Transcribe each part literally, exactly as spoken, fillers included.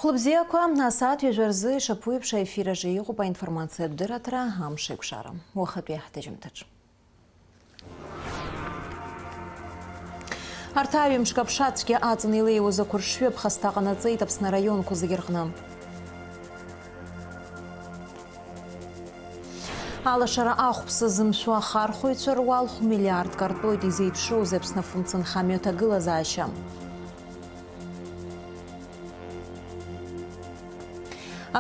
Лыбзиақәа, асааҭ ҩажәа рзы ишаԥу еиԥш аефир аҿы иҟоуп аинформациатә дырраҭара Амш еиқәшара. Уахатәи ҳҭыжьымҭаҿ. Арҭ аҩымшк аԥша цәгьа аҵан илеиуаз ақәыршҩы аԥхасҭа ҟанаҵеит Аԥсны араионқәа зегьы рҟны. Алашара ахәԥса зымшәо ахархәаҩцәа руал хә миллиардк артәоит, изеиԥшроузеи Аԥсны афымцамҩа аҭагылазаашьа?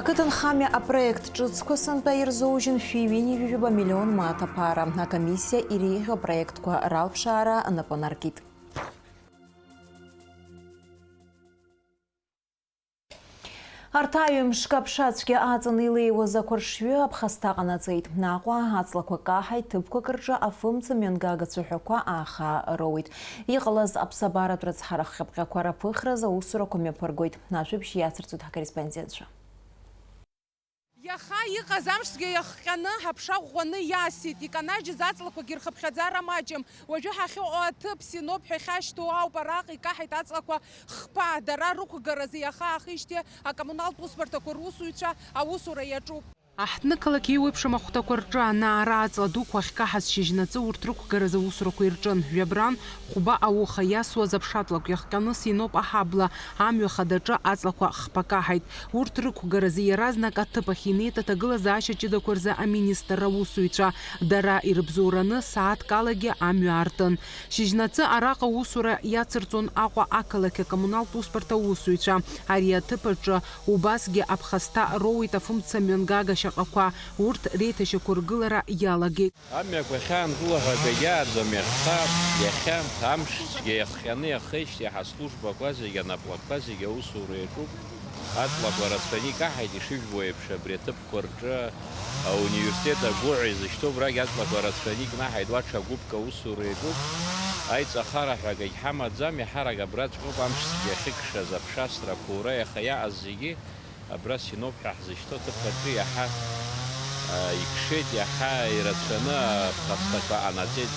Ақыҭанхамҩа апроект ҿыцқәа сынтәа ирзоужьын шәи ҩынҩажәи жәаба миллион мааҭ аԥара. Акомиссиа иреиӷьу апроектқәа ралԥшаара напы наркит. Арҭ аҩымшк аԥша цәгьа аҵан илеиуаз ақәыршҩы аԥхасҭа ҟанаҵеит. Аҟәа аҵлақәа каҳаит, ҭыԥқәак рҿы афымца мҩангага цәаҳәақәа ааха роуит. Иҟалаз аԥсабаратә рыцҳара хҟьаԥҟьақәа раԥыхразы аусурақәа мҩаԥыргоит. Ажәабжь иацырҵоит ҳкорреспондентцәа. Иаха иҟаз амшцәгьа иахҟьаны, аԥша ӷәӷәаны иасит, иканажьыз аҵлақәагьы рхыԥхьаӡара маҷым. Уажәы ҳахьыҟоу аҭыԥ Синоп ҳәа иахьашьҭоу ауп, араҟа икаҳаит аҵлақәа хԥа. Дара рықәгаразы иаха аахижьҭеи акоммуналтә усбарҭақәа русуҩцәа аусура иаҿуп. Аҳҭнықалақь еиуеиԥшым ахәҭақәа рҿы анаара аҵла дуқәа ахькаҳаз шьыжьнаҵы урҭ рықәгаразы аусурақәа ирҿын. Жәабран хәба ауха иасуаз аԥшатлакә иахҟьаны Синоп аҳабла амҩа хадаҿы аҵлақәа хԥа каҳаит. Урҭ рықәгаразы иаразнак аҭыԥ ахь инеит аҭагылазаашьа ҷыдақәа рзы аминистрра аусуҩцәа. Дара ирыбзоураны сааҭкалагьы амҩа аартын. Шьыжьнаҵы араҟа аусура иацырҵон Аҟәа ақалақь акоммуналтә усбарҭа аусуҩцәа. Ари аҭыԥ аҿы убасгьы аԥхасҭа роуеит афымца мҩангага шьаҟақәа. Урҭ реиҭашьақәыргылара иалагеит. Амҩақәа ахьаангыло ҳәа акгьы ааӡом, иахьа, иахьа амш цәгьа иахҟьаны иахеижьҭеи ҳаслужбақәа зегьы, анаплакқәа зегьы аусура иаҿуп. Аҵлақәа рацәаны икаҳаит, ишыжәбо еиԥш, абри аҭыԥқәа рҿы, ауниверситет агәыҳәа изышьҭоу абрагь аҵлақәа рацәаны икнаҳаит, уа ҽа гәыԥк аусура иаҿуп. Аиҵахара ҳәа акгьы ҳамаӡам, иаҳарак абраҵәҟьоуп амш цәгьа ахьыкшаз, аԥшасра, ақәура, иаха иааз зегьы. Абра Синоп ҳәа ҳзышьҭоу аҭыԥ аҿы иаҳа, а, икшеит, иаҳа ирацәаны аԥхасҭақәа ҟанаҵеит.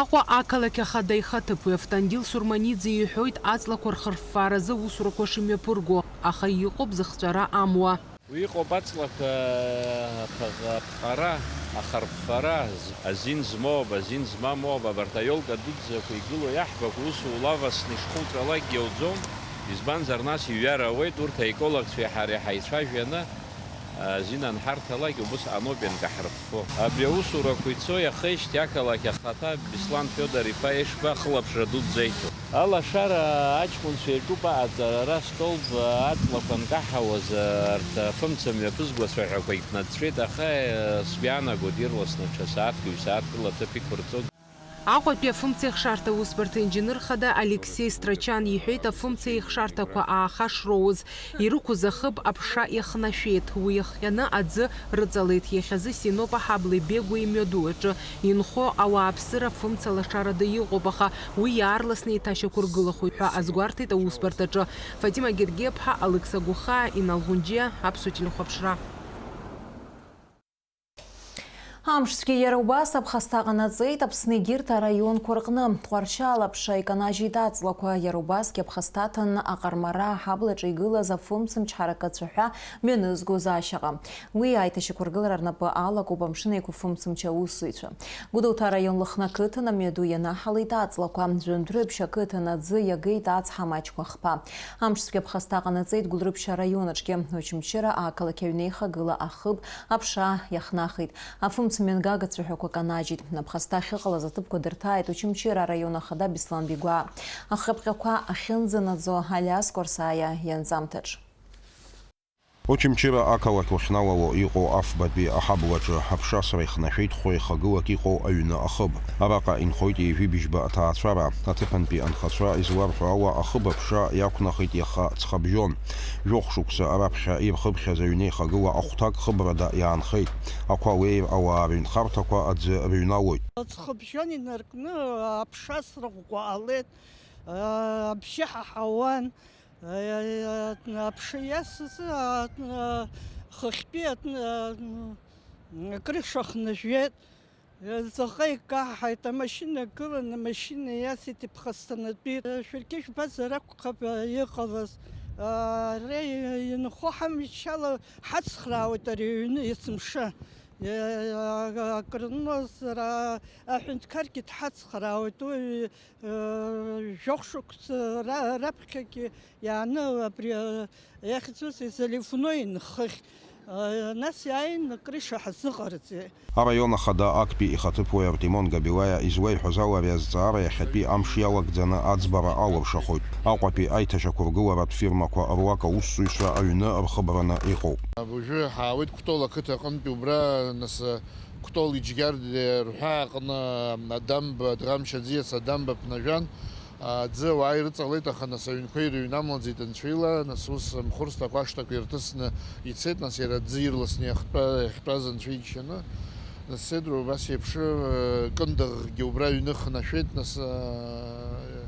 Аҟәа ақалақь ахада ихаҭыԥуаҩ Автандил Сурманиӡе иҳәоит аҵлақәа рхырффааразы аусурақәа шымҩаԥырго, аха иҟоуп зыхҵәара амуа. Уи иҟоуп аҵлақәа аԥ-, аԥҟара, ахырффара, з-, азин змоу, азин змамоу, абарҭ аиолка дуӡӡақәа игылоу иаҳбақәа усу улавасны ишхуҵәалакгьы ауӡом. Избанзар, нас иҩар ауеит, урҭ аекологцәеи ҳареи ҳаицәажәаны, азин анҳарҭалак, убыс анопинг аҳрыффо. Абри аусурақәа ицо иахеижьҭеи ақалақь ахаҭа Беслан Фиодор-иԥа Ешба ахылаԥшра дуӡӡа иҭо. Алашара аҷкәынцәа иаҿуп аҟаҵара, ара столб аҵлақәа анкаҳауаз, арҭ афымца мҩаԥызго ацәаҳәақәа икнаҵәҵәеит, аха, сгәы иаанагоит, ирласны ҽа сааҭк, ҩ-сааҭк рыла аҭыԥ иқәырҵон. Аҟәатәи афымцеихшарҭа аусбарҭа инџьыныр хада Алексеи Страчан иҳәеит, афымцеихшарҭақәа ааха шроуз, ирықәыз ахыб аԥша иахнашәеит, уи иахҟьаны аӡы рыҵалеит. Иахьазы Синоп аҳаблеи Бегәеи имҩаду аҿы инхо ауааԥсыра афымца лашарада иҟоуп, аха уи иаарласны еиҭашьақәыргылахоит ҳәа азгәарҭеит аусбарҭаҿы. Фатима Гергеԥҳа, Алықьса Гәыхаа, Инал Ӷәынџьиа, Аԥсуа телехәаԥшра. Амшцәгьа иара убас аԥхасҭа ҟанаҵеит Аԥсны егьырҭ араионқәа рҟны. Тҟәарчал аԥша иканажьит аҵлақәа, иара убасгьы аԥхасҭа аҭан Аҟармараа аҳаблаҿы игылаз афымцамч ҳаракы ацәаҳәа мҩанызгоз ашьаҟа. Уи аиҭашьақәыргылара рнапы алакуп Амшын Еиқәыфымцамч аусзуҩцәа. Гәдоуҭа араион Лыхны ақыҭан амҩаду ианаҳалеит аҵлақәа. Жәандәрыԥшь ақыҭан аӡы иагеит ацҳа маҷқәа хԥа. Амшцәгьа аԥхасҭа ҟанаҵеит Гәылрыԥшь араион аҿгьы. Очамчыра ақалақь аҩнеихагыла ахыб аԥша иахнахит. Афымцамҩангага цәаҳәақәа канаџьит. Аԥхасҭа ахьыҟалаз аҭыԥқәа дырҭааит Очамчыра араион ахада Беслан Бигәаа. Ахҟьаԥҟьақәа ахьынӡанаӡо Алиас Кәарсаиа ианҵамҭаҿ. Очамчыра ақалақь уахьналало иҟоу афбатәи аҳаблаҿы аԥшасра ихнашәеит хәеихагылак иҟоу аҩны ахыб. Араҟа инхоит ҩажәи быжьба аҭаацәара. Аҭыԥантәи анхацәа изларҳәо ала, ахыб аԥша иақәнахит иаха ҵхабжьон. Жәохә шықәса раԥхьа ирхыԥхьаз аҩнеихагыла ахәҭак хыбрада иаанхеит. Ақәа леир ауаа рыҩнхарҭақәа аӡы рыҩналоит. Ҵхыбжьон инаркны аԥшасра ӷәӷәа ҟалеит, абжьы ҳаҳауан. Аԥша иасыз, а, а, хыхьтәи, а, а, акрыша хнажәеит. Ҵаҟа икаҳаит, амашьына гылан, амашьына иасит иԥхасҭанатәи. Шәаргьы ижәбазар акәхап иҟалаз. Ара инхо ҳамшьала ҳацхраауеит ари аҩны есымша. Акрынлозар, аҳәынҭқаргьы дҳацхраауеит, уи, э, жәохә шықәса ра-, раԥхьагьы иааны абри, э, иахьӡузеи, заливной нхыхь, э, нас иааины акрыша ҳазыҟарҵеит. Араион ахада актәи ихаҭыԥуаҩ Артемон Габилаиа излеиҳәаз ала, ари азҵаара иахьатәи амш иалагӡаны аӡбара алыршахоит. Аҟәатәи аиҭашьақәыргыларатә фирмақәа руак аусзуҩцәа аҩны рхыбраны иҟоуп. Уажәы ҳаауеит Кәтол ақыҭа аҟынтәи убра, нас, Кәтол Иџьгьард рҳәаа аҟны Адамба Дӷамч аӡиас Адамба ԥнажәан. Аӡы ауаа ирыҵалеит, аха нас аҩнқәа ирыҩнамлаӡеит анцәа ила, нас ус амхәырсҭақәа ашҭақәа ирҭысны ицеит, нас иара аӡы ирласны иахтәа-, иахьтәаз анцәа иџьшьаны, нас Седроу убас еиԥш, э, Кындыӷгьы убра аҩны хнашәеит, нас, э,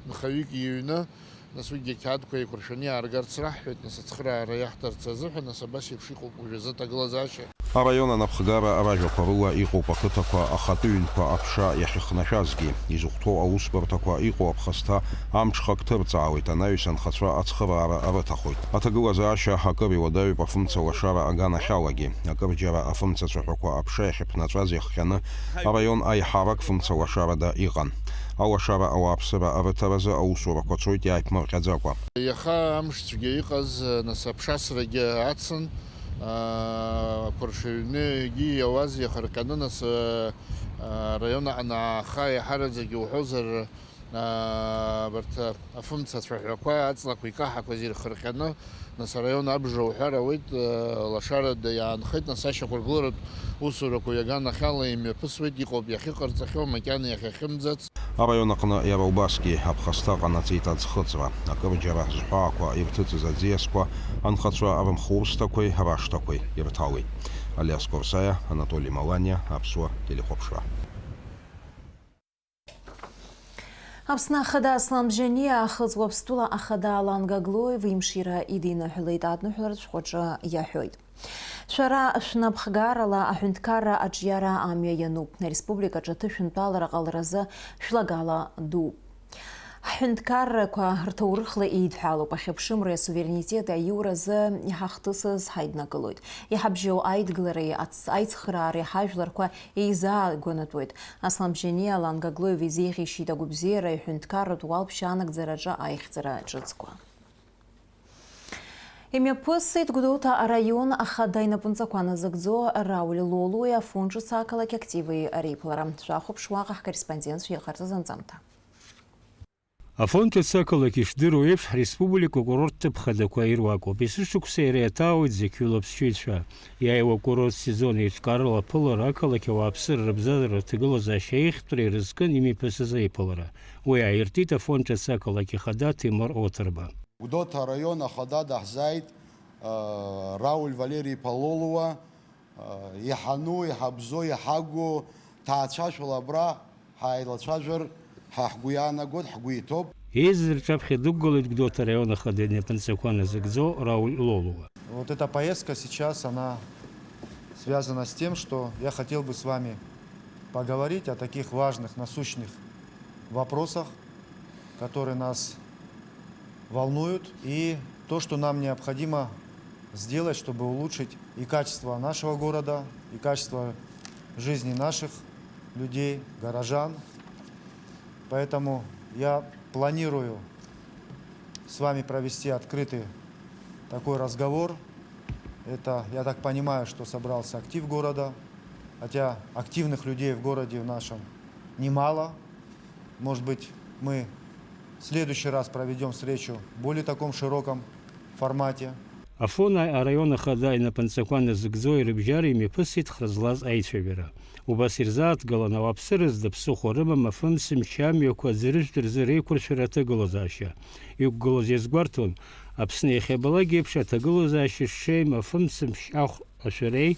нхаҩык иҩны, нас уигьы ақьаадқәа еиқәыршәаны иааргарц раҳҳәеит, нас ацхыраара иаҳҭарц азыҳәан, нас абас еиԥш иҟоуп уажәазы аҭагылазаашьа. Араион анапхгара ражәақәа рыла иҟоуп ақыҭақәа ахатәы ҩнқәа аԥша иахьыхнашәазгьы. Изыхәҭоу аусбарҭақәа иҟоу аԥхасҭа амҽхак ҭырҵаауеит, анаҩс анхацәа ацхыраара рыҭахоит. Аҭагылазаашьа акыр иуадаҩуп афымца лашара аганахьалагьы. Акырџьара афымца цәаҳәақәа аԥша иахьыԥнаҵәаз иахҟьаны араион аиҳарак фымца лашарада иҟан. Алашара ауааԥсыра арыҭаразы аусурақәа цоит иааиԥмырҟьаӡакәа. Иаха амш цәгьа иҟаз, нас аԥшасрагьы ацын, аа, ақәыршаҩны егьи иауаз иахырҟьаны, нас, аа, араион аҟны ааха иаҳараӡак иуҳәозар, аа, абарҭ афымца цәаҳәақәа, аҵлақәа икаҳақәаз ирхырҟьаны, нас араион абжа уҳәар ауеит, аа, лашарада иаанхеит, нас ашьақәыргыларатә усурақәа ҩаганахьала имҩаԥысуеит, иҟоуп иахьыҟарҵахьоу, макьана иахьахьымӡац. Араион аҟны иара убасгьы аԥхасҭа ҟанаҵеит аӡхыҵра. Акырџьара зҳәаақәа ирҭыҵыз аӡиасқәа анхацәа рымхурсҭақәеи рашҭақәеи ирҭалеит. Алиас Корсаиа, Анатоли Маланиа, Аԥсуа телехәаԥшра. Аԥсны Ахада Аслан Бжьаниа Ахыҵ Уаԥстәыла Ахада Алан Гаглоев имшира идиныҳәалеит адныҳәаларатә шәҟәаҿы иаҳәоит. Шәара шәнапхгарала аҳәынҭқарра аҿиара амҩа иануп. Ареспубликаҿы аҭышәынтәалара ҟаларазы шәлагала дууп. Ҳҳәынҭқаррақәа рҭоурыхла еидҳәалоуп, ахьыԥшымреи асуверенитети аиуразы иҳахҭысыз ҳаиднакылоит. Иҳабжьоу аидгылареи ац-, аицхраареи ҳажәларқәа еизаагәанатәуеит. Аслан Бжьаниа Алан Гаглоев изеиӷьишьеит агәабзиара аҳәынҭқарратә уалԥшьа анагӡараҿы аихьӡара ҿыцқәа. Имҩаԥысит Гәдоуҭа араион ахада инапынҵақәа назыгӡо Рауль Лолуи Афон ҿыц ақалақь активи реиԥылара. Шәахәаԥш уаҟа ҳкорреспондентцәа иҟарҵаз анҵамҭа. Афон ҿыц ақалақь ишдыруа еиԥш, ҳреспублика акурорттә ԥхадақәа ируакуп. Есышықәса иара иаҭаауеит зықьҩыла аԥсшьаҩцәа. Иааиуа акурорттә сезон еиҿкаарала аԥылара ақалақь ауааԥсыра рыбзазара рҭагылазаашьа аиӷьтәра ирызкын имҩаԥысыз аиԥылара. Уи ааиртит Афон ҿыц ақалақь ахада Ҭемыр Оҭырба. Гәдоуҭа араион ахада даҳзааит, э, Рауль Валери-иԥа Лолуа, э, иҳану, иҳабзоу, иҳагу, ҭаацәашәала абра ҳааилацәажәар ҳәа ҳгәы иаанагоит, ҳгәы иҭоуп. Еизаз рҿаԥхьа дықәгылеит Гәдоуҭа араион ахада инапынҵақәа назыгӡо Рауль Лолуа. Вот эта поездка сейчас, она связана с тем, что я хотел бы с вами поговорить о таких важных, насущных вопросах, которые нас волнуют, и то, что нам необходимо сделать, чтобы улучшить и качество нашего города, и качество жизни наших людей, горожан. Поэтому я планирую с вами провести открытый такой разговор. Это, я так понимаю, что собрался актив города, хотя активных людей в городе в нашем немало. Может быть, мы в следующий раз проведём встречу в более таком широком формате. Афон араион ахада инапынҵақәа назыгӡо ирыбжьара имҩаԥысит хра злаз аицәажәара. Убас ирзааҭгылан ауааԥсыра зда ԥсыхәа рымам афымцамч амҩақәа аӡыржәтә рзы реиқәыршәара аҭагылазаашьа. Иқәгылаз иазгәарҭон, Аԥсны иахьабалак еиԥш аҭагылазаашьа шеим афымцамч ахә ашәареи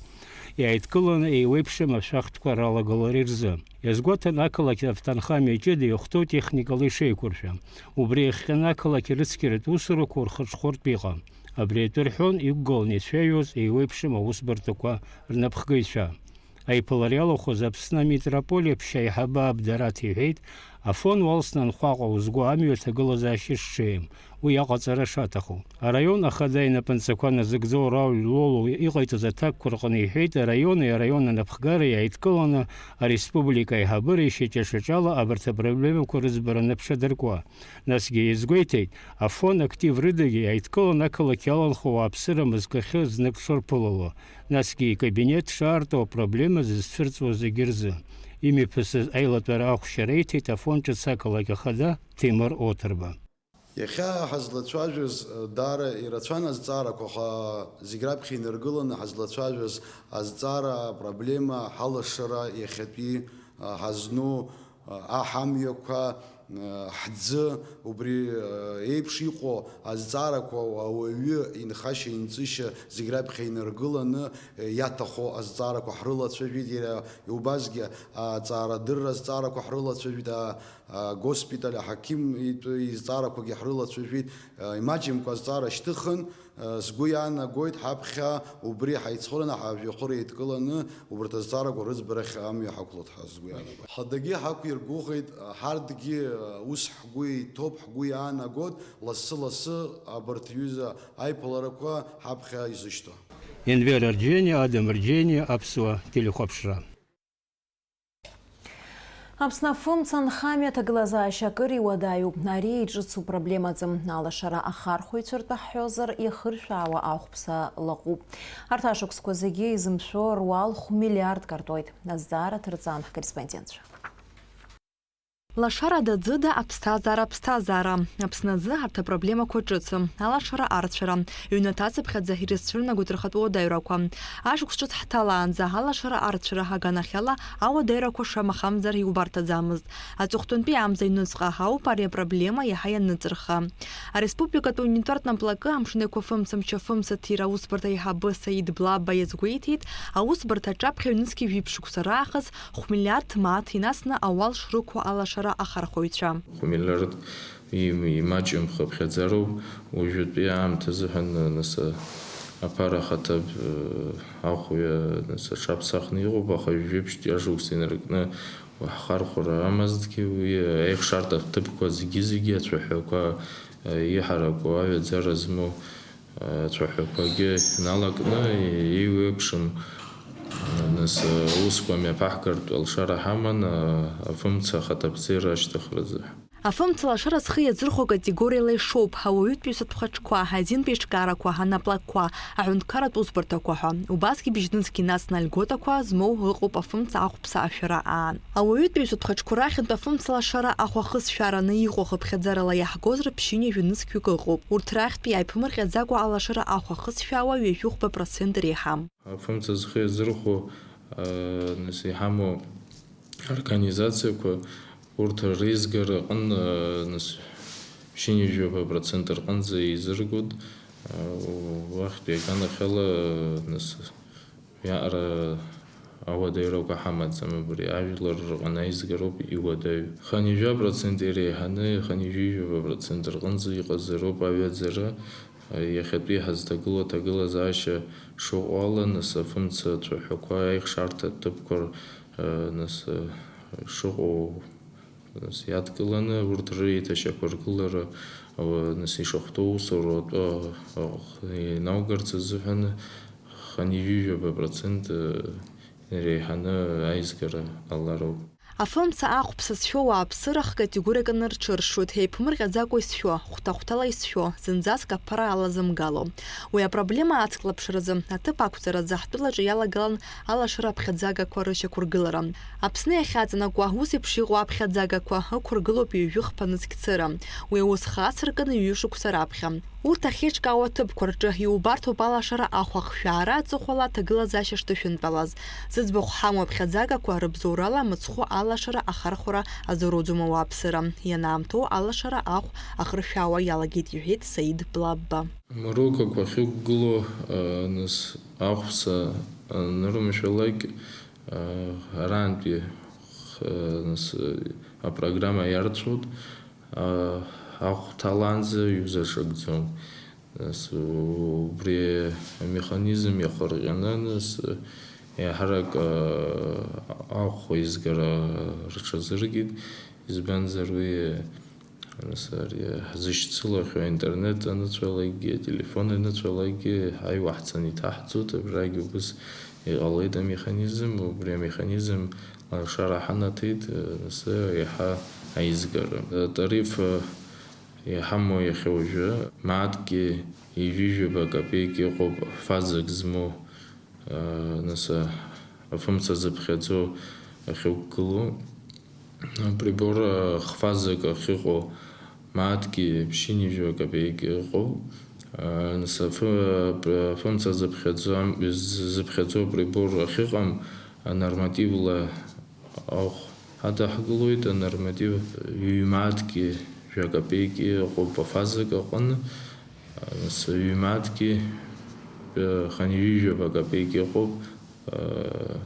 иааидкыланы еиуеиԥшым ашәахтәқәа ралагалареи рзы. Иазгәаҭан ақалақь автанхамҩа ҷыда иахәҭоу техникала ишеиқәыршәа. Убри иахҟьаны ақалақь арыцқьаратә усурақәа урхаҽхәыртә иҟан. Абри атәы рҳәон иқәгыланы ицәажәоз еиуеиԥшым аусбарҭақәа рнапхгаҩцәа. Аиԥылара иалахәыз Аԥсны амитрополиа ԥшьа аиҳабы Аб Дараҭ иҳәеит, Афон уалсны анхәаҟа узго амҩа аҭагылазаашьа шҽеим, уи аҟаҵара шаҭаху. Араион ахада инапынҵақәа назыгӡо Рауль Лоло иҟаиҵаз аҭакқәа рҟны иҳәеит, араиони араион анапхгареи иааидкыланы ареспублика аиҳабыра ишьаҿа-шьаҿала абарҭ апроблемақәа рыӡбара аныԥшадыркуа. Насгьы иазгәеиҭеит, Афон актив рыдагьы иааидкылан ақалақь иаланхо ауааԥсыра мызкахьы знык шырԥылало, насгьы икабинет шаарту апроблема зызцәырҵуа зегьы рзы. Имҩаԥысыз аилатәара ахәшьара иҭеит Афон ҿыц ақалақь ахада Ҭемыр Оҭырба. Иахьа ҳазлацәажәоз, даара ирацәан азҵаарақәа, аха зегь раԥхьа инаргыланы ҳазлацәажәоз азҵаара апроблема ҳалашара иахьатәи ҳазну, аҳамҩақәа, ҳӡы, убри еиԥш иҟоу азҵаарақәа ауаҩы инхашьа-инҵышьа зегь раԥхьа инаргыланы иаҭаху азҵаарақәа ҳрылацәажәеит, иара убасгьы аҵаарадырра азҵаарақәа ҳрылацәажәеит, а, агоспиталь, аҳақьым итәы изҵаарақәагьы ҳрылацәажәеит, а, имаҷымкәа азҵаара шьҭыхын, а, сгәы иаанагоит, ҳаԥхьа убри ҳаицхырааны, ҳажәҩахыр еидкыланы, убарҭ азҵаарақәа рыӡбарахь амҩа ҳақәлоит ҳәа сгәы иаанагоит. Ҳадагьы ҳақәиргәыӷит, а, ҳарҭгьы, а, ус ҳгәы иҭоуп, ҳгәы иаанагоит, лассы-лассы абарҭ ҩыза аиԥыларақәа ҳаԥхьа изышьҭоу. Енвер Арџьениа, Адам Арџьениа, Аԥсуа телехәаԥшра. Аԥсны афымца анхамҩа аҭагылазаашьа акыр иуадаҩуп. Ари иҿыцу проблемаӡам. Алашара ахархәаҩцәа ртәы ҳҳәозар, иахыршәаауа ахәԥса лаҟәуп. Арҭ ашықәсқәа зегьы изымшәо руал хә-миллиардк артуеит. Азҵаара ҭырҵан ҳкорреспондентцәа. Лашарада-ӡыда аԥсҭазаара аԥсҭазаара. Аԥсны азы арҭ апроблемақәа ҿыцым, алашара арцәара, ҩнаҭа цыԥхьаӡа ирызцәырнагоит рхатә уадаҩрақәа. Ашықәс ҿыц ҳҭалаанӡа алашара арцәара аганахьала ауадаҩрақәа шамахамзар иубарҭаӡамызт. Аҵыхәтәантәи амза аҩныҵҟа ауп ари апроблема иаҳа ианыҵырха. Ареспубликатә унитартә наплакы амшын еиқәафымца мчафымца ҭира аусбарҭа аиҳабы Саид Блаба иазгәеиҭеит, аусбарҭа аҿаԥхьа ҩнызқьи жәиԥшь шықәса раахыс хә-миллиард мааҭ инасны ауал шрықәу алашара ахархәаҩцәа. Хә-миллиард им-, имаҷым хыԥхьаӡароуп уажәытәи аамҭазы ҳәа, н-, нас, аԥара ахаҭаб, э, ахәҩа, нас, аҽаԥсахны иҟоуп, аха жәиԥшьтәи ашықәс инаркны ҳхархәара амазҭгьы, уи аихшартә аҭыԥқәа зегьы-зегьы ацәаҳәақәа, э, иҳараку аҩаӡара змоу ацәаҳәақәагьы налакны, еиуеиԥшым, нас, аусқәа мҩаԥаҳгартә алшара ҳаман, афымца ахаҭабзиара ашьҭыхразы. Афымца лашара зхы иазырхәо акатегориала ишоуп, ауаҩытәыҩсатә хәаҽқәа, азинтә еиҿкаарақәа, анаплакқәа, аҳәынҭқарратә усбарҭақәа ҳәа. Убасгьы быжьнызқь инасны алиотақәа змоу ыҟоуп афымца ахәԥса ашәара аан. Ауаҩытәыҩсатә хәаҽқәа рахьынтә афымца лашара ахә ахысшәаараны иҟоу хыԥхьаӡарала иаҳгозар ԥшьынҩажәи нызқьҩык ыҟоуп. Урҭ рахьтәи иааиԥмырҟьаӡакәа алашара ахә ахысшәаауа ҩажәихәба процент реиҳам. Афымца зхы иазырхәо, а, нас, иҳамоу организациақәа, урҭ реизгара аҟны, а, нас, ԥшьынҩажәи жәаба процент рҟынӡа еизыргоит, а, уахьтәи аганахьала, а, нас, Иаара ауадаҩрақәа ҳамаӡам, абри ажәлар рҟны аизгароуп иуадаҩу. Хынҩажәа процент иреиҳаны, хынҩажәи жәаба процент рҟынӡа иҟазароуп аҩаӡара, иахьатәи ҳазҭагылоу аҭагылазаашьа шыҟоу ала, нас афымца ацәаҳәақәа аихшарҭа ҭыԥқәа, нас, шыҟоу Нас иадкыланы урҭ реиҭашьақәыргылара, нас ишахәҭоу усура атәы иналгарц азыҳәан хынҩажәи жәаба процент иреиҳаны аизгара ҟалароуп. Афымца ахәԥса зшәо ауааԥсыра хкатегориак анырҽыршоит, еиԥмырҟьаӡакәа изшәо, хәҭа-хәҭала изшәо, зынӡаск аԥара алазымгало. Уи апроблема ацклаԥшразы, аҭыԥ ақәҵаразы ҳтәылаҿы иалагалан алашара аԥхьаӡагақәа рышьақәыргылара. Аԥсны иахьаҵанакуа, ус еиԥш иҟоу аԥхьаӡагақәа ықәыргылоуп ҩажәи хԥа нызқь цыра. Уи аус хацыркын ҩышықәса раԥхьа. Урҭ ахьеиҿкаау аҭыԥқәа рҿы иубарҭоуп алашара ахә ахшәаара аҵыхәала аҭагылазаашьа шҭышәынтәалаз. Зыӡбахә ҳамоу аԥхьаӡагақәа рыбзоурала мыцхәы алашара ахархәара азоуроуӡом ауааԥсыра. Ианаамҭоу алашара ахә ахыршәаауа иалагеит, иҳәеит Саид Блабба. Мрокақәа ахьықәгылоу, а, нас, ахәса анырмшәалак, а, арантәи, х-, нас, апрограмма иарцәоит, а, ахә ҭалаанӡа иузаҿакӡом. Нас, убри амеханизм иахырҟьаны, нас, еиҳарак, а, ахә еизгара рҽазыркит. Избанзар уи, нас, ари ҳзышьцылахьоу аинтернет аныцәалагьы, ателефон аныцәалагьы, ҳаиуа ҳцаны иҭаҳҵоит, абрагь убыс иҟалеит амеханизм, убри амеханизм алшара ҳанаҭеит, нас, иаҳа аизгара. Атариф иҳамоу иахьа уажәы, мааҭгьы ҩажәижәаба капеик иҟоуп фазак змоу, нас, афымца зыԥхьаӡо ахьықәгылоу. Априбор, а, хфазак ахьыҟоу, мааҭгьы ԥшьынҩажәа копеек ыҟоуп. А, нас афы-, афымца зыԥхьаӡам-, зыԥхьаӡоу априбор ахьыҟам, анормативла ахә ҳадаҳкылоит, анорматив ҩ-мааҭгьы жәа копеек ыҟоуп афазак аҟны. А, нас ҩ-мааҭгьы, а, хынҩажәижәаба копеек ыҟоуп, а,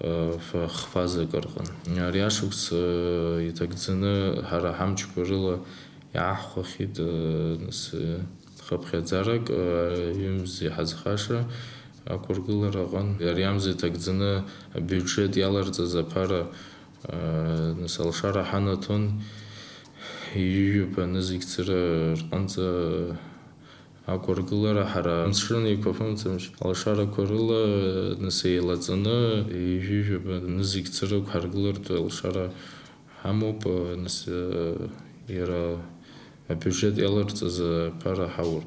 ф-, хфазак рҟын. Ари ашықәс, э, иҭагӡаны ҳара ҳамчқәа рыла иааҳхәахьеит, э, нас, э, хыԥхьаӡарак, э, ҩымз иҳазхаша ақәыргылара аҟын. Ари амза иҭагӡаны абиуџьет иаларҵаз аԥара, э, нас, алшара ҳанаҭон, ҩажәижәаба нызқь цыра рҟынӡа ақәыргылара ҳара амшын еиқәафымцамч алшарақәа рыла, нас, еилаҵаны, ҩажәижәаба нызқь цырақә ҳаргылартә алшара ҳамоуп, нас, иара абиуџьет иаларҵаз аԥара ҳаур.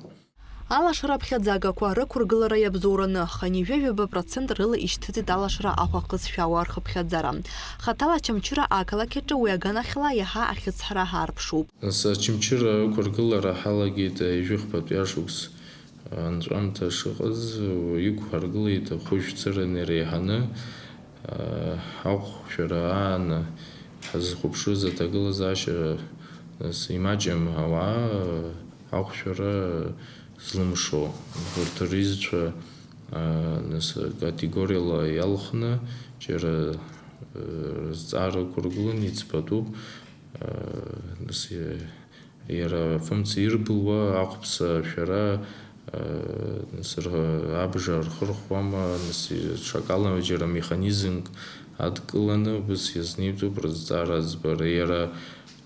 Алашара ԥхьаӡагақәа рықәыргылара иабзоураны, хынҩажәижәаба процент рыла ишьҭыҵит алашара ахәахысшәауа рхыԥхьаӡара. Хаҭала Чамчыра ақалақь аҿы уи аганахьала иаҳа ахьыцҳара аарԥшуп. Нас Очамчыра ықәыргылара ҳалагеит ҩажәи хԥатәи ашықәс анҵәамҭа шыҟаз, иқәҳаргылеит ахәышә цыран иреиҳаны, аҟәшәара аан ҳазхәаԥшыз аҭагылазаашьа, нас, имаҷым ауаа аҟәшәара злымшо, урҭ рҩызцәа, нас, категориала иалхны, џьара, рызҵаара ықәыргылан, иӡбатәуп. Нас, иара афымца ирбылуа, ахәԥса ашәара, нас, р-, абжа рхырхуама, нас, ҽакала џьара механизмк адкыланы, убыс иазнеиҵоуп рызҵаара аӡбара. Иара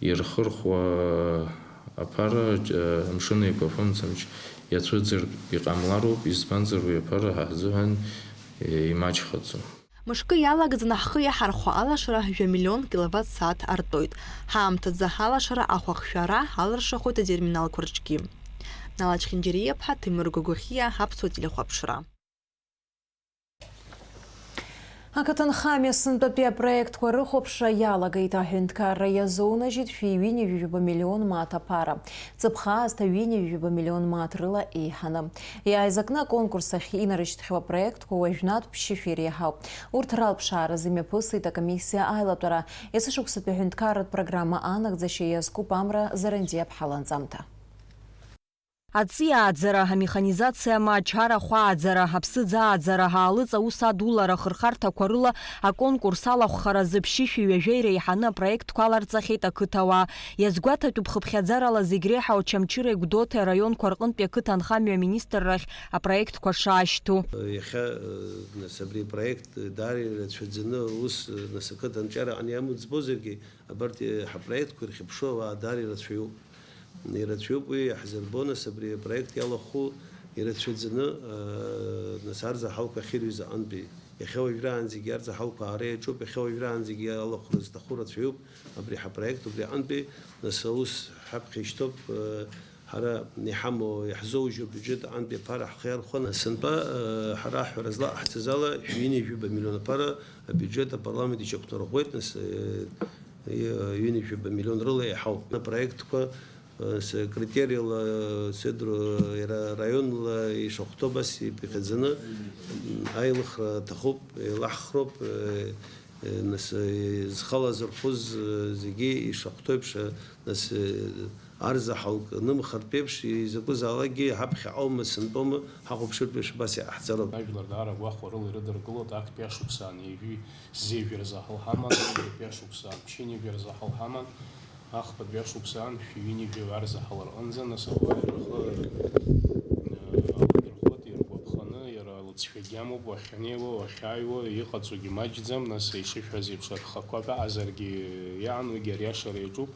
ирхырхуа аԥара, џь-, амшын еиқәафымцамч иацәыӡыртә иҟамлароуп, избанзар уи аԥара ҳа ҳзыҳәан, е, имаҷхаӡом. Мышкы иалагӡаны ҳхы иаҳархәо алашара жәа миллион киловатт сааҭ артоит. Ҳаамҭазы алашара ахәахшәара алыршахоит атерминалқәа рҿгьы. Нала Чхинџьариа-ԥҳа, Ҭемыр Гогохиа, Аԥсуа телехәаԥшра. Ақыҭанхамҩа сынтәатәи апроектқәа рыхәаԥшра иалагеит. Аҳәынҭқарра иазоунажьит шәи ҩынҩажәижәаба миллион мааҭ аԥара, ҵыԥх аасҭа ҩынҩажәижәаба миллион мааҭ рыла еиҳаны. Иааизакны аконкурс ахь инарышьҭхьоу апроектқәа уажәнатә ԥшьышә иреиҳауп. Урҭ ралԥшааразы имҩаԥысит акомиссиа аилатәара. Есышықәсатәи аҳәынҭқарратә программа анагӡашьа иазкуп амра Зарандиа-ԥҳа ланҵамҭа. Аҵиааӡара, амеханизациа ма ачара ахәааӡара, аԥсыӡ ааӡара, аалыҵ аус адулара ахырхарҭақәа рыла аконкурс алахәхаразы ԥшьышәи ҩажәеи реиҳаны апроектқәа аларҵахьеит ақыҭауаа. Иазгәаҭатәуп хыԥхьаӡарала зегь реиҳа Очамчыреи Гәдоуҭеи араионқәа рҟынтәи ақыҭанхамҩа аминистррахь апроектқәа шаашьҭу. Иахьа, э, нас, абри апроект даара ирацәаӡаны аус, э, нас, ақыҭанҿиара аҟны иамоу ӡбозаргьы, абарҭ, э, ҳапроектқәа ирхьыԥшуа ауаа даара ирацәаҩуп. Ирацәаҩуп уи, иаҳзырбо, нас, абри апроект иалахәу ирацәаӡаны, э, нас, арзаҳалқәа ахьырҩыз аҟынтәи. Иахьа уажәраанӡагьы арзаҳалқәа аара иаҿуп, иахьа уажәраанӡагьы алахәра зҭаху рацәаҩуп, абри ҳапроект убри аҟынтәи, нас, аус ҳаԥхьа ишьҭоуп, э, ҳара иҳамоу, иаҳзоужьу абиуџьет аҟынтәи аԥара ҳхы иархәаны, сынтәа, э, ҳара ҳҳәара злаҟаҳҵаз ала, ҩынҩажәижәаба миллион аԥара абиуџьет апарламент иҿахәҭарӷәӷәеит, нас, э, э, ҩынҩажәижәаба миллион рыла иаҳауп. Апроектқәа, э, с-, критериала, э, сеидру, э, ра-, раионла ишахәҭоу абас иԥхьаӡаны, м, аилыхра аҭахуп, еилаҳхроуп, э, Нас, зхала зырхәыз зегьы ишахәҭоу еиԥш, нас, арзаҳалк нымхартә еиԥш, изакәызаалакгьы ҳаԥхьаҟа аума, сынтәоума, ҳахәаԥшыртә еиԥш абас иҟаҳҵароуп. Ажәлар даара гәахәарыла ирыдыркылоит, актәи ашықәсаан ҩажәи зежәи рзаҳал ҳаман, ҩажәи ашықәсаан ԥшьынҩажәи рзаҳал ҳаман, ахԥатәи ашықәсаан шәи ҩынҩажәи арзаҳал рҟынӡа, нас, ауаа рхы, э, аладырхәит, иргәаԥханы, иара Цәгьагьы амоуп, уахьанеиуа, уахьааиуа, иҟаҵогьы маҷӡам, нас ишышәҳәаз еиԥш, рхақәак аҟазаргьы иаанугьы ариашара иаҿуп.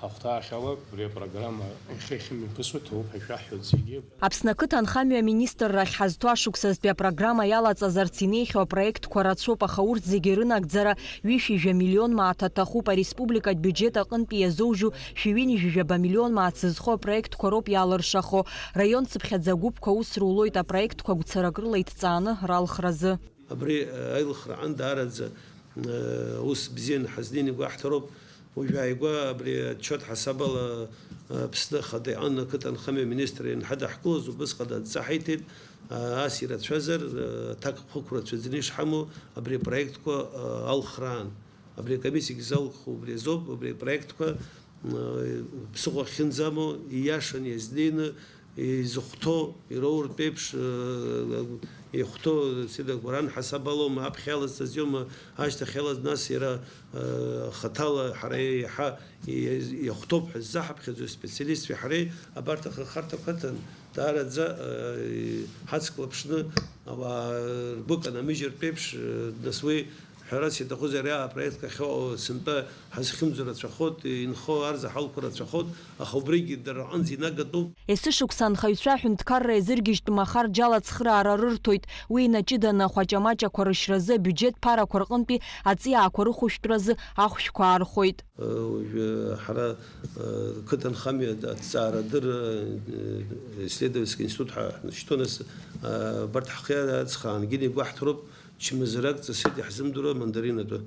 Ҳахәҭаахьала, абри апрограмма иахьа иахьымҩаԥысуа ҭоуп ҳәа ишәаҳҳәоит зегьы. Аԥсны ақыҭанхамҩа аминистррахь ҳазҭо ашықәсазтәи апрограмма иалаҵазарц инеихьоу апроектқәа рацәоуп, аха урҭ зегьы рынагӡара ҩышәи жәа миллион мааҭ аҭахуп, ареспубликатә биуџьет аҟынтәи иазоужьу шәи ҩынҩажәи жәаба миллион мааҭ зызхо апроектқәа роуп иалыршахо. Раион цыԥхьаӡа агәыԥқәа аус рулоит, апроектқәа гәцаракрыла иҭҵааны ралхразы. Абри, э, аилыхра аан даараӡа, э, ус бзианы ҳазнеины игәаҳҭароуп. Уажәааигәа абри отчет ҳасабала, э, Аԥсны Ахада иҟан ақыҭанхамҩа аминистр ианҳадаҳкылоз, убысҟан адҵа ҳаиҭеит, э, ас ирацәазар, э, аҭак хықәрацәаӡаны ишҳамоу абри апроектқәа, э, алхраан. Абри акомиссиагьы залху убри азоуп, абри апроектқәа, э, ԥсыхәа ахьынӡамоу, ииашаны иазнеины, изыхәҭоу, ироуртә еиԥш, э, ихәҭоу, сида, гәаран ҳасаб алоума, аԥхьа иалазҵаз иоума, ашьҭахь иалаз, нас иара, э, хаҭала ҳара иаҳа и-, иахәҭоуп ҳәа ззаҳаԥхьаӡоз специалистцәеи ҳареи абарҭ ахырхарҭақәа аҭан, даараӡа, э, ҳацклаԥшны, ауаа ргәы канамыжьыртә еиԥш, э, нас уи ҳәарас иаҭахузеи, ари апроект ахьыҟоу сынтәа ҳазхьымӡо рацәахоит, инхо арзаҳалқәа рацәахоит, аха убригьы дара рҟынӡа инагатәуп. Есышықәса анхаҩцәа аҳәынҭқарра иазыргьежьтә махарџьала ацхыраара рырҭоит. Уи инаҷыданы ахәаҷамаҷақәа рышьразы, абиуџьет ԥарақәа рҟынтәи аҵиаақәа рыхәышәтәразы ахәшәқәа аархоит. Уажәы ҳара, э, қыҭанхамҩа аҭҵаарадырра, э, исследовательский институт ҳәа ҳнашьҭуан, нас, э, абарҭ ҳхы иацхраангьы игәаҳҭароуп, чмазарак ҵысит иаҳзымдыруа мандарин атәы.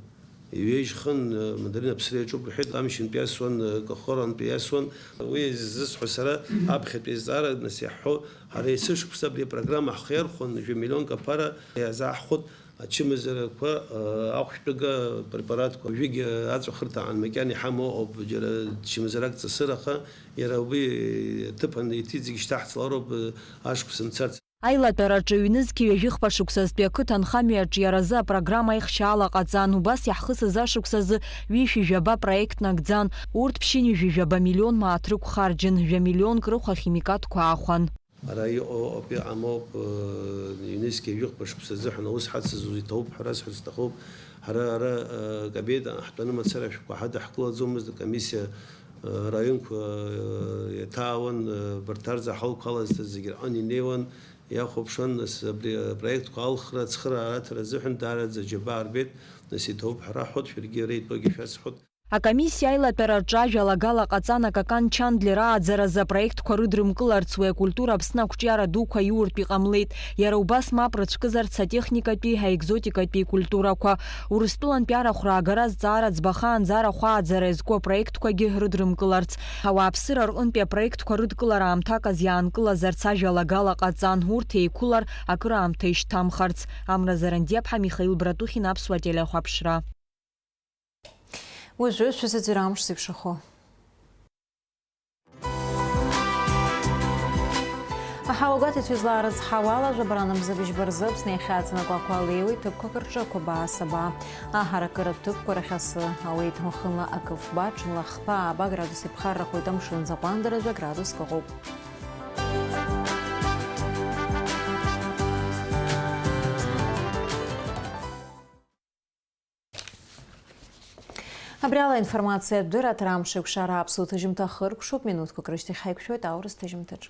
Иҩежьхын, э, мандарин аԥсра иаҿуп рҳәеит, амшьынтә иасуан, э, кахорантә иасуан. Уи ззысҳәо сара аԥхьатәи азҵаара, нас иаҳҳәо, ҳара есышықәса абри апрограмма ҳхы иархәон, жәа миллионк аԥара иазааҳхәоит. Ачымазарақәа, ахәшәтәыга препаратқәа, уажәыгь аҵәахырҭа аан макьана иҳамоу ауп, џьара чымазарак ҵысыр, аха иара уи аҭыԥан иҭыҵ зегь шьҭаҳҵалароуп, ашықәс мцарц. Аилатәараҿы ҩнызқьи ҩажәихԥа шықәсазтәи ақыҭанхамҩа аҿиаразы апрограмма аихшьаала ҟаҵан, убас иаҳхысыз ашықәсазы ҩышәи жәаба проект нагӡан, урҭ ԥшьынҩажәи жәаба миллион мааҭ рықәхарџьын, жәа миллионк рыхә ахимикатқәа аахәан. Ара иҟоу ауп, иҟам ауп, э, ҩнызқьи жәохәба шықәса азыҳәан аус ҳацызуз иҭоуп ҳәа расҳәар сҭахуп. Ҳара ара, э, кабинет ҳтәаны мацара ашәҟәқәа ҳадаҳкылаӡомызт, акомиссиа, э, раионқәа, э, иаҭаауан, э, абарҭ арзаҳалқәа алазҵаз зегьы рҟны инеиуан, иахәаԥшуан, нас абри апроектқәа алхра, ацхыраара аҭара азыҳәан даараӡа аџьабаа рбеит, нас иҭоуп ҳәа раҳҳәоит, шәаргьы ара итәоугьы шәасҳәоит. Акомиссиа аилатәараҿы ажәалагала ҟаҵан Акакан Чандлер ааӡаразы апроектқәа рыдрымкыларц уи акультура Аԥсны ақәҿиара дуқәа аиуртә иҟамлеит. Иара убас мап рыцәкызарц атехникатәи, аекзотикатәи культурақәа. Урыстәылантәи арахә раагара азҵаара ӡбахаанӡа арахә ааӡара иазку апроектқәагьы рыдрымкыларц. Ауааԥсыра рҟынтәи апроектқәа рыдкылара аамҭак азы иаанкылазарц ажәалагала ҟаҵан, урҭ еиқәылар акыраамҭа ишьҭамхарц. Амра Зарандиаԥҳа, Михаил Братухин, Аԥсуа телехәаԥшра. Уажәы шәзыӡырҩ амш зеиԥшрахо. Аҳауагәаҭаҩцәа излаарыцҳауала, жәабаран мза-быжьба рзы Аԥсны иахьаҵанакуа ақәа леиуеит, ҭыԥқәак рҿы ақәабаа саба. Аҳаракыратә ҭыԥқәа рахь асы ауеит, уахынла акы фба, ҽынла хԥа ааба градус иԥхаррахоит, амшын заҟәандраҿы градуск ыҟоуп. Абри ала аинформациатә дырраҭара амш еиқәшара аԥсуа ҭыжьымҭа хыркәшоуп, минуҭқәак рышьҭахь ҳаиқәшәоит аурыс ҭыжьымҭаҿ.